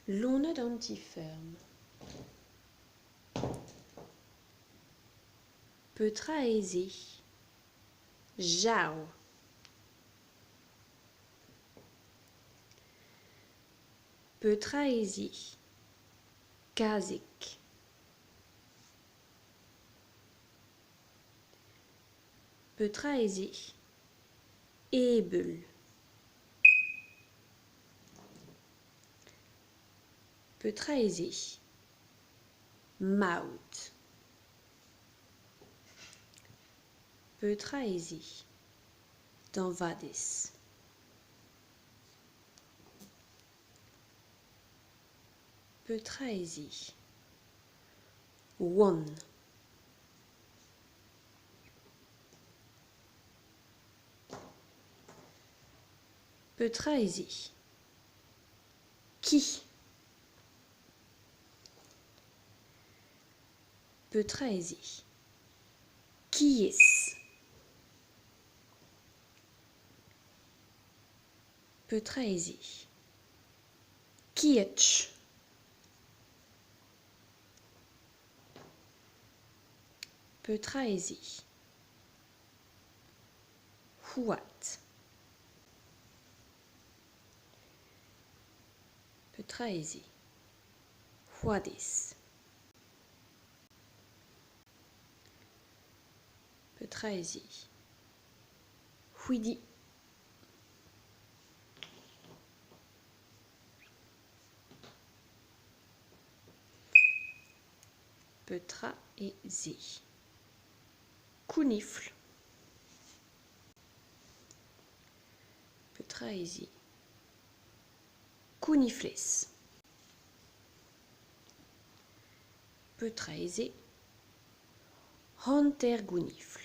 Loened an ti-feurm. Petra eo se ? Jav. Petra eo se ? Kazeg. Petra eo se ? Ebeul. Petra eo se ? Maout. Petra eo se ? Dañvadez. Petra eo se ? Oan. Petra eo se ? Ki. Petra eo se ? Kiez. Petra eo se ? Kietch. Petra eo se ? Houad. Petra eo se ? Houadez. Petra eo se ? Houidi. Petra eo se ? Kounifl. Petra eo se ? Kouniflez. Petra eo se ? Hanter-gounifl.